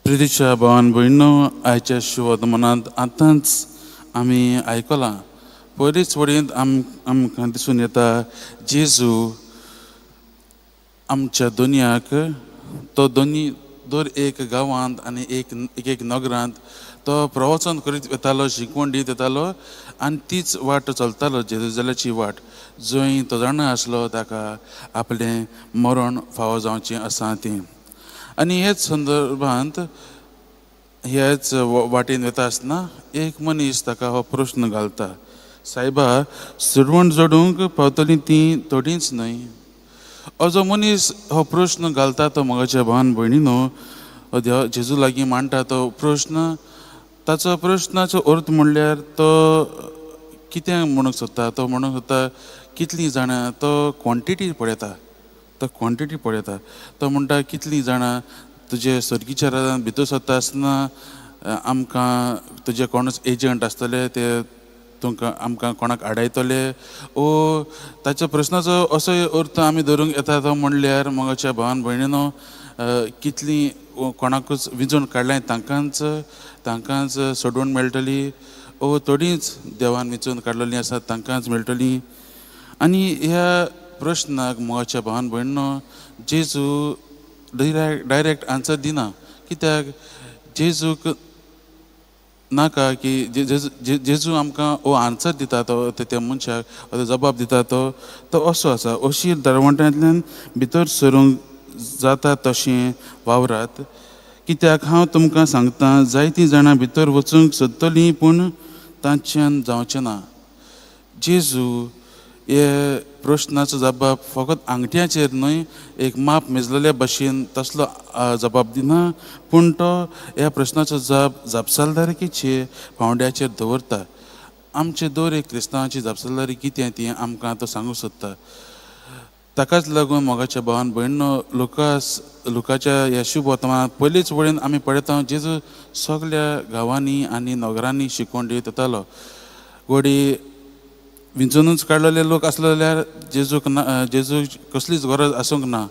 प्रितीच्या भावान भयणो, आयच्या शिववर्तमानांत आतांच आमी आयकलां. पयलीच वडींत आमकां दिसून येता जेजू आमच्या दुनियाक तो दोनी दर एक गांवांत आनी एक एक नगरांत तो प्रवचन करीत येतालो, शिकवण दीत येतालो आनी तीच वाट चलतालो, जेरुजलेमाची वाट, जंय तो जाणा आसलो ताका आपलें मरण फावो जावचें आसा तें. आनी हेच संदर्भांत ह्याच वाटेन वता आसतना एक मनीस ताका हो प्रश्न घालता, सायबा सुरवण जोडूंक पावतलीं तीं थोडींच न्हय? जो मनीस हो प्रश्न घालता तो म्हज्या भावान भयणीनो देव जेजू लागीं मांडटा तो प्रश्न. ताचो प्रश्नाचो अर्थ म्हणल्यार तो कितें म्हणूंक सोदता, तो म्हणूंक सोदता कितलीं जाणां, तो क्वॉन्टिटी पळयता, तो क्वॉन्टिटी पळयता. तो म्हणटा कितलीं जाणां तुजे सर्गीच्या राजान भितर सरता आसतना आमकां तुजे कोणूच एजंट आसतले ते तुमकां आमकां कोणाक आडायतले ओ ताच्या प्रश्नाचो असो अर्थ आमी धरूंक येता. तो म्हणल्यार म्हज्या भावान भयणीनो कितलीं कोणाकूच विंचून काडल्याय तांकांच तांकांच सोडून मेळटली ओ थोडींच देवान विंचून काडलेलीं आसात तांकांच मेळटली. आनी ह्या प्रश्नाक म्हज्या भावान भयणीनो जेजू डायरेक्ट आन्सर दिना. कित्याक जेजूक नाका की जेजू आमकां हो आन्सर दिता तो त्या मनशाक हो जबाब दिता तो तो असो आसा, अशीर दरवंट्यांतल्यान भितर सरूंक जाता तशें वावरात. कित्याक हांव तुमकां सांगता जायतीं जाणां भितर वचूंक सोदतलीं पूण तांच्यान जावचें ना. जेजू हे प्रश्नाचो जबाब फकत आंगठ्याचेर न्हय, एक माप मेजलेल्या भशेन तसलो जबाब दिना, पूण तो ह्या प्रश्नाचो जाप जापसालदारकीचे पांवड्याचेर दवरता. आमचे दर एक क्रिस्तांवाची जापसालदारी कितें ती आमकां तो सांगूंक सोदता. ताकाच लागून मोगाच्या भावान भयणो लुकाच्या ह्या शुभ वर्तमानांत पयलीच वळीन आमी पळयता जेजू सगल्या गांवांनी आनी नगरांनी शिकवण दीत येतालो. घोडी विंचुनूच काडलेले लोक आसले जाल्यार जेजूक ना, जेजूक कसलीच गरज आसूंक ना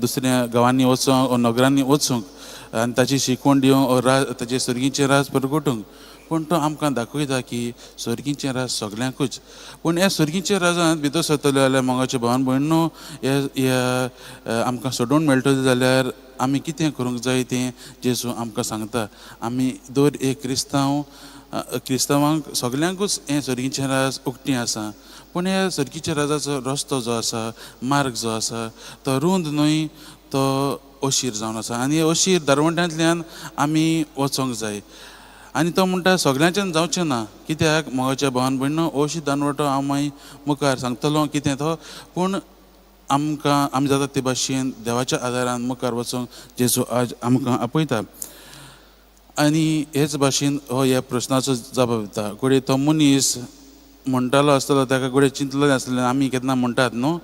दुसऱ्या गांवांनी वचोंक ओ नगरांनी वचूंक आनी ताची शिकवण दिवंक ओ राज ताचे सर्गीचें राज परगटूंक. पूण तो आमकां दाखयता की सर्गीचें राज सगल्यांकूच. पूण ह्या सर्गीच्या राजांत भितर सरतले जाल्यार मोगाचे भावान भयणो ह्या आमकां सोडून मेळटले जाल्यार आमी कितें करूंक जाय तें जेजू आमकां सांगता. आमी दर एक क्रिस्तांव क्रिस्तांवांक सगल्यांकूच हें सर्गीचें राज उक्तें आसा, पूण ह्या सर्गीच्या राजाचो रस्तो जो आसा, मार्ग जो आसा तो रूंद न्हय, तो अशीर जावन आसा आनी अशीर दरवंट्यांतल्यान आमी वचोंक जाय. आनी तो म्हणटा सगल्यांच्यान जावचें ना. कित्याक मोगाच्या भावान भयणो अशी दानवटो हांव मागीर मुखार सांगतलो कितें तो, पूण आमकां आमी जाता ते भाशेन देवाच्या आदारान मुखार वचोंक जेजू आज आमकां आपयता. आनी हेच भाशेन हो ह्या प्रश्नाचो जबाब दिता. घडये तो मनीस म्हणटालो आसतलो ताका घडये चिंतलेलें आसतलें, आमी केन्ना म्हणटात न्हू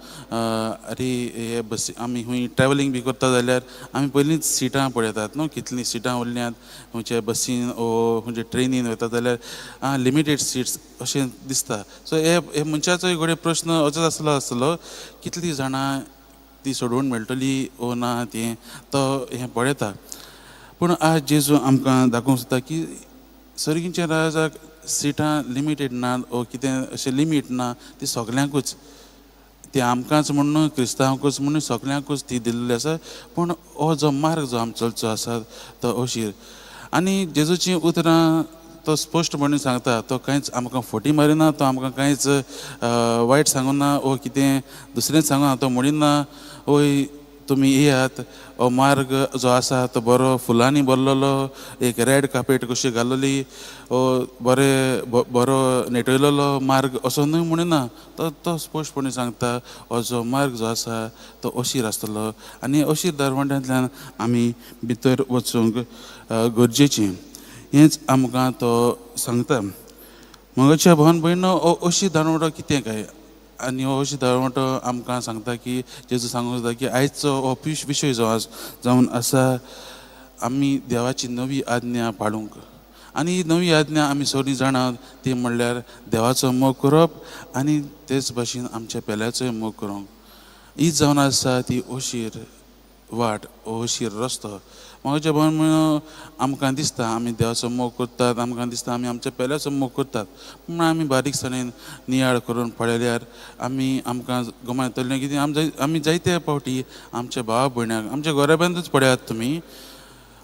अरे हे बसी आमी खंय ट्रॅवलिंग बी करता जाल्यार आमी पयलींच सिटां पळयतात न्हू, कितलीं सिटां उरल्यांत खंयच्या बसीन ओ खंयच्या ट्रेनीन वता जाल्यार आं लिमिटेड सिट्स अशें दिसता. सो हे मनशाचोय घडये प्रश्न असोच आसलो आसतलो कितलीं जाणां ती सोडून मेळटली ओ ना तें तो हें पळयता. पूण आज जेजू आमकां दाखोवंक सोदता की सर्गीच्या राजाक सिटां लिमिटेड ना ओ कितें अशें लिमीट ना, ती सगल्यांकूच, ती आमकांच म्हूण क्रिस्तांवांकूच म्हूण सगल्यांकूच ती दिल्ली आसा. पूण हो जो मार्ग जो आमी चलचो आसा तो अशीर. आनी जेजूचीं उतरां तो स्पश्टपणी सांगता, तो कांयच आमकां फटी मारिना, तो आमकां कांयच वायट सांगना ओ कितें दुसरेंच सांगना, तो म्हणिना ओय तुमी येयात हो मार्ग जो आसा तो बरो फुलांनी भरलेलो, एक रेड कार्पेट कशी घाल्लेली ओ बरे बरो नेटयलेलो मार्ग असो न्हय म्हणिना. तो तो स्पश्टपणी सांगता हो जो मार्ग जो आसा तो अशीर आसतलो आनी अशीर दरवंट्यांतल्यान आमी भितर वचूंक गरजेचें हेंच आमकां तो सांगता. मोगाच्या भावान भयणो हो अशीर दारवंटो कितें काय आनी हो अशीर दारवंटो आमकां सांगता की जेजू सांगूंक सोदता की आयचो हो विशय जो जावन आसा आमी देवाची नवी आज्ञा पाळूंक. आनी ही नवी आज्ञा आमी सगळीं जाणां ती म्हणल्यार देवाचो मोग करप आनी तेच भाशेन आमच्या पेल्याचोय मोग करूंक. ही जावन आसा ती अशीर वाट, अशी रस्तो. म्हाका भावान आमकां दिसता आमी देवाचो मोग करतात, आमकां दिसता आमी आमच्या पेल्याचो मोग करतात, पूण आमी बारीकसाणेन नियाळ करून पळयल्यार आमी आमकां गमा येतलें कितें आमी जायते फावटी आमच्या भावा भयणाक आमच्या घराब्यांतूच पळयात तुमी,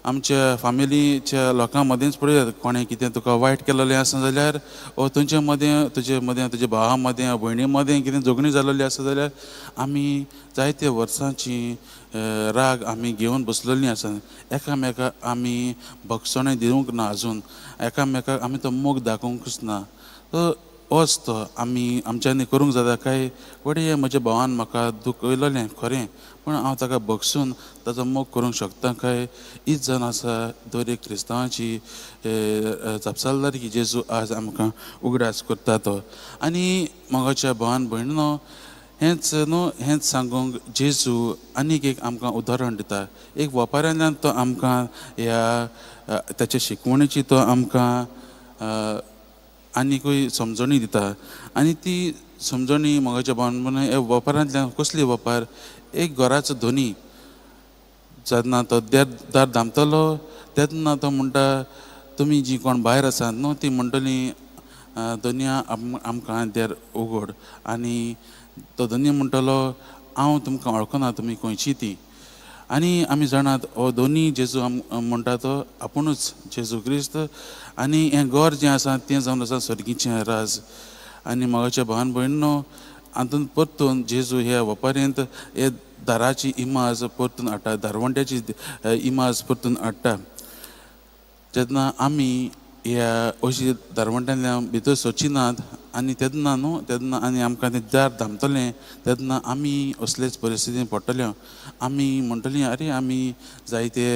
आमच्या फामिलीच्या लोकां मदेंच पळयात, कोणें कितें तुका वायट केलेलें आसा जाल्यार वो तुमच्या मदें, तुजे मदें, तुज्या भावा मदें, भयणी मदें कितें झगडीं जाल्लेली आसा जाल्यार आमी जायते वर्सांची राग आमी घेवन बसलेलीं आसा. एकामेकाक आमी बक्षणें दिवंक ना, आजून एकामेकाक आमी तो मोग दाखोवंकूच ना. तो होच तो आमी आमच्यांनी करूंक जाता काय घडये म्हज्या भावान म्हाका दुखयलेलें खरें, पूण हांव ताका बगसून ताचो मोग करूंक शकता काय? हीच जावन आसा दर एक क्रिस्तांवाची जापसालदारकी जेजू आज आमकां उगडास करता तो. आनी मोगाच्या भावान भयणीनो, हेंच न्हू हेंच सांगूंक जेजू आनीक एक आमकां उदाहरण दिता. एक वेपाऱ्यांतल्यान तो आमकां ह्या ताच्या शिकवणेची तो आमकां आनीकूय समजणी दिता. आनी ती समजणी मोगाच्या भावान भयणीनो वेपारांतल्यान कसली वेपार, एक घराचो धनी जेन्ना तो दार धांपतलो तेन्ना तो म्हणटा तुमी जी कोण भायर आसात न्हू ती म्हणटली धनया आमकां दार उगड. आनी तो धनी म्हणटलो हांव तुमकां वळखना, तुमी खंयची ती. आनी आमी जाणात हो धनी जेजू म्हणटा तो आपुणूच जेजू क्रिस्त. आनी हें घर जें आसा तें जावन आसा सर्गीचें राज. आनी मोगाच्या भावान भयणीनो, हातूंत परतून जेजू ह्या वेपारींत हे दाराची इमाज परतून हाडटा, दारवंट्याची इमाज परतून हाडटा. जेन्ना आमी ह्या अशी दारवंट्यांतल्यान भितर सरची नात आनी तेन्ना न्हू तेन्ना आनी आमकां तें दार धांपतलें तेन्ना आमी असलेच परिस्थितीन पडटले. आमी म्हणटलीं अरे आमी जायते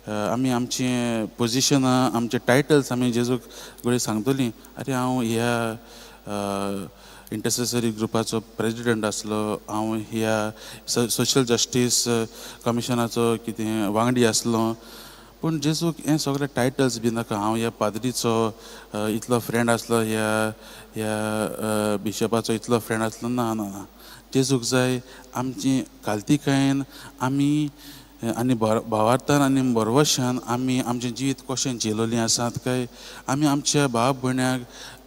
आमी आमचें पोजिशनां आमचे टायटल्स आमी जेजूक घडये सांगतलीं, अरे हांव ह्या इंटरसेसरी ग्रुपाचो प्रेजिडंट आसलो, हांव ह्या सोशल जस्टीस कमिशनाचो कितें वांगडी आसलो. पूण जेजूक हें सगळे टायटल्स बी नाका, हांव ह्या पाद्रीचो इतलो फ्रेंड आसलो, ह्या ह्या बिशपाचो इतलो फ्रेंड आसलो, ना ना ना. जेजूक जाय आमची कालतिकायेन आमी आनी भावार्थान आनी बरवशान आमी आमचें जिवीत कशें झेललें आसात काय, आमी आमच्या भाव भयण्याक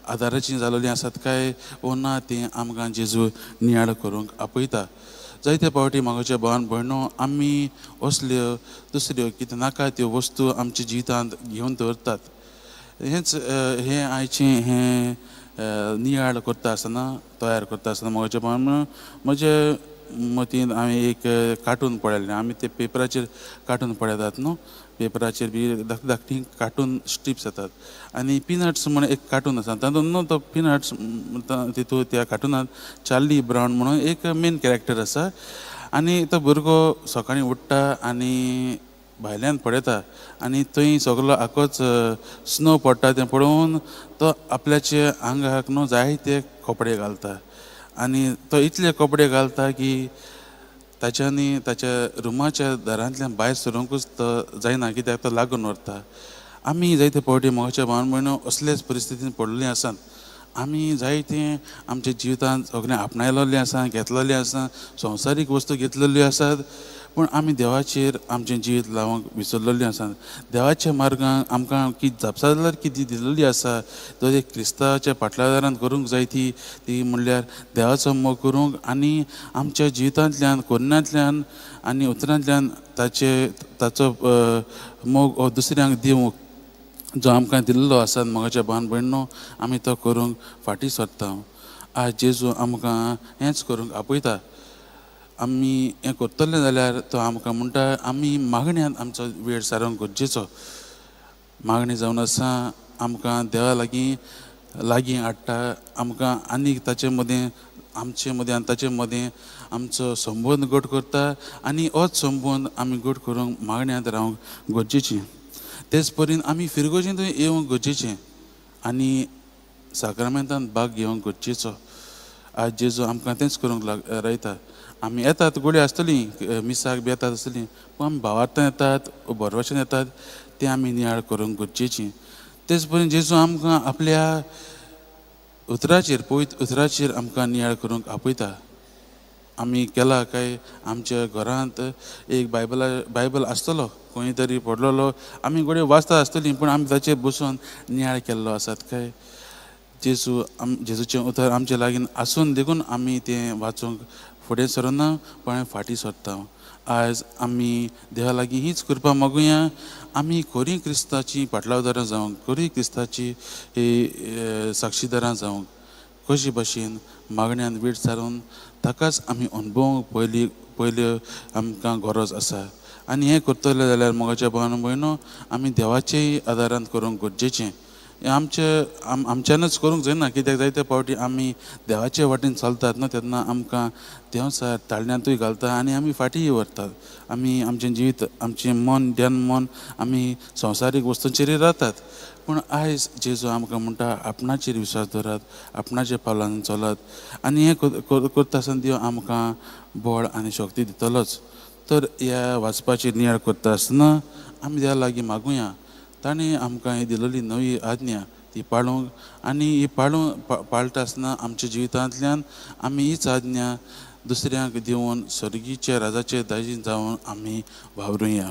आदाराचीं जालोलीं आसात काय वो ना, तें आमकां जेजू नियाळ करूंक आपयता. जायते फावटी म्हागोच्या भावान भयणो आमी असल्यो दुसऱ्यो कितें नाका त्यो वस्तू आमच्या जिवितांत घेवन दवरतात. हेंच हें आयचें हें नियाळ करता आसतना तयार करता आसतना म्हागोच्या भावान म्हजे मतीन हांवें एक कार्टून पळयलें. आमी ते पेपराचेर कार्टून पळयतात न्हू, पेपराचेर बी धाकटी धाकटी कार्टून स्ट्रिप्स येतात आनी पिनट्स म्हणून एक कार्टून आसा तातूंत न्हू तो पिनट्स तितून त्या कार्टुनांत चार्ली ब्रावन म्हणून एक मेन कॅरेक्टर आसा. आनी तो भुरगो सकाळीं उठ्ठा आनी भायल्यान पळयता आनी थंय सगलो आकोच स्नो पडटा तें पळोवन तो आपल्याचे आंगाक न्हू जायते कपडे घालता. आनी तो इतले कपडे घालता की ताच्यानी ताच्या रुमाच्या दारांतल्यान भायर सरूंकूच तो जायना, कित्याक तो लागून उरता. आमी जायते फावटी मोगाच्या भावान भयणो असलेच परिस्थितीन पडलेली आसात. आमी जायते आमच्या जिवितांत सगळें आपणायलेलें आसा, घेतलेलें आसा, संवसारीक वस्तू घेतलेल्यो आसात, पूण आमी देवाचेर आमचें जिवीत लावंक विसरलेलीं आसात. देवाच्या मार्गान आमकां कितें जापसालदारकी कितें दिलेली आसा तो एक क्रिस्ताच्या फाटल्यादारान करूंक जाय ती ती म्हणल्यार देवाचो मोग करूंक आनी आमच्या जिवितांतल्यान कोरण्यांतल्यान आनी उतरांतल्यान ताचे ताचो मोग हो दुसऱ्यांक दिवंक जो आमकां दिल्लो आसा मोगाच्या भावान भयणो आमी तो करूंक फाटीं सरता. आज जेजू आमकां हेंच करूंक आपयता. आमी हें करतले जाल्यार तो आमकां म्हणटा आमी मागण्यांत आमचो वेळ सारोवंक गरजेचो. मागणी जावन आसा आमकां देवा लागीं लागीं हाडटा, आमकां आनीक ताचे मदें आमचे मदें आनी ताचे मदें आमचो संबंद घट करता आनी होच संबंद आमी घट करूंक मागण्यांत रावंक गरजेचें. तेच परीन आमी फिरगोजेंत येवंक गरजेचें आनी साक्रामेंतान भाग घेवंक गरजेचो. आज जेजू आमकां तेंच करूंक रायता. आमी येतात गोळी आसतली मिसाक बी येतात आसतली, पूण आमी भावार्थान येतात बरवशान येतात तें आमी नियाळ करूंक गरजेचें. तेच परीन जेजू आमकां आपल्या उतराचेर पवित्र उतराचेर आमकां नियाळ करूंक आपयता. आमी केला काय आमच्या घरांत एक बायबल आसतलो खंय तरी पडलेलो, आमी घडये वाचता आसतली, पूण आमी ताचेर बसून नियाळ केल्लो आसात काय? जेजू जेजूचें उतर आमचे लागीं आसून देखून आमी तें वाचूंक फुडें सरना, पण फाटीं सरता. आयज आमी देवा लागीं हीच कृपा मागुया, आमी खरी क्रिस्ताची पाटलावदारां जावंक, खरी क्रिस्ताची साक्षीदारां जावंक, कशी भाशेन मागण्यान वेळ सारून ताकाच आमी अणभवूंक पयली आमकां गरज आसा. आनी हें करतले जाल्यार मोगाच्या भावान भयणो आमी देवाचेय आदारान करूंक गरजेचें. आमचे आमच्यानूच करूंक जायना, कित्याक जायते फावटी आमी देवाचे वाटेन चलतात न्हू, तेन्ना आमकां देव ताळण्यांतूय घालता आनी आमी फाटींय व्हरतात. आमी आमचें जिवीत, आमचें मन, ध्यान मन आमी संवसारीक वस्तूंचेरूय रावतात. पूण आयज जेजू आमकां म्हणटा, आपणाचेर विश्वास दवरात, आपणाच्या पावलान चलात, आनी हें करता आसतना देव आमकां बळ आनी शक्ती दितलोच. तर ह्या वाचपाचेर नियाळ करता आसतना आमी देवा लागीं मागुया, ताणें आमकां ही दिलेली नवी आज्ञा ती पाळूंक, आनी ही पाळटा आसतना आमच्या जिवितांतल्यान आमी हीच आज्ञा दुसऱ्यांक दिवन स्वर्गीच्या राजाचे दाजी जावन आमी वावरुया.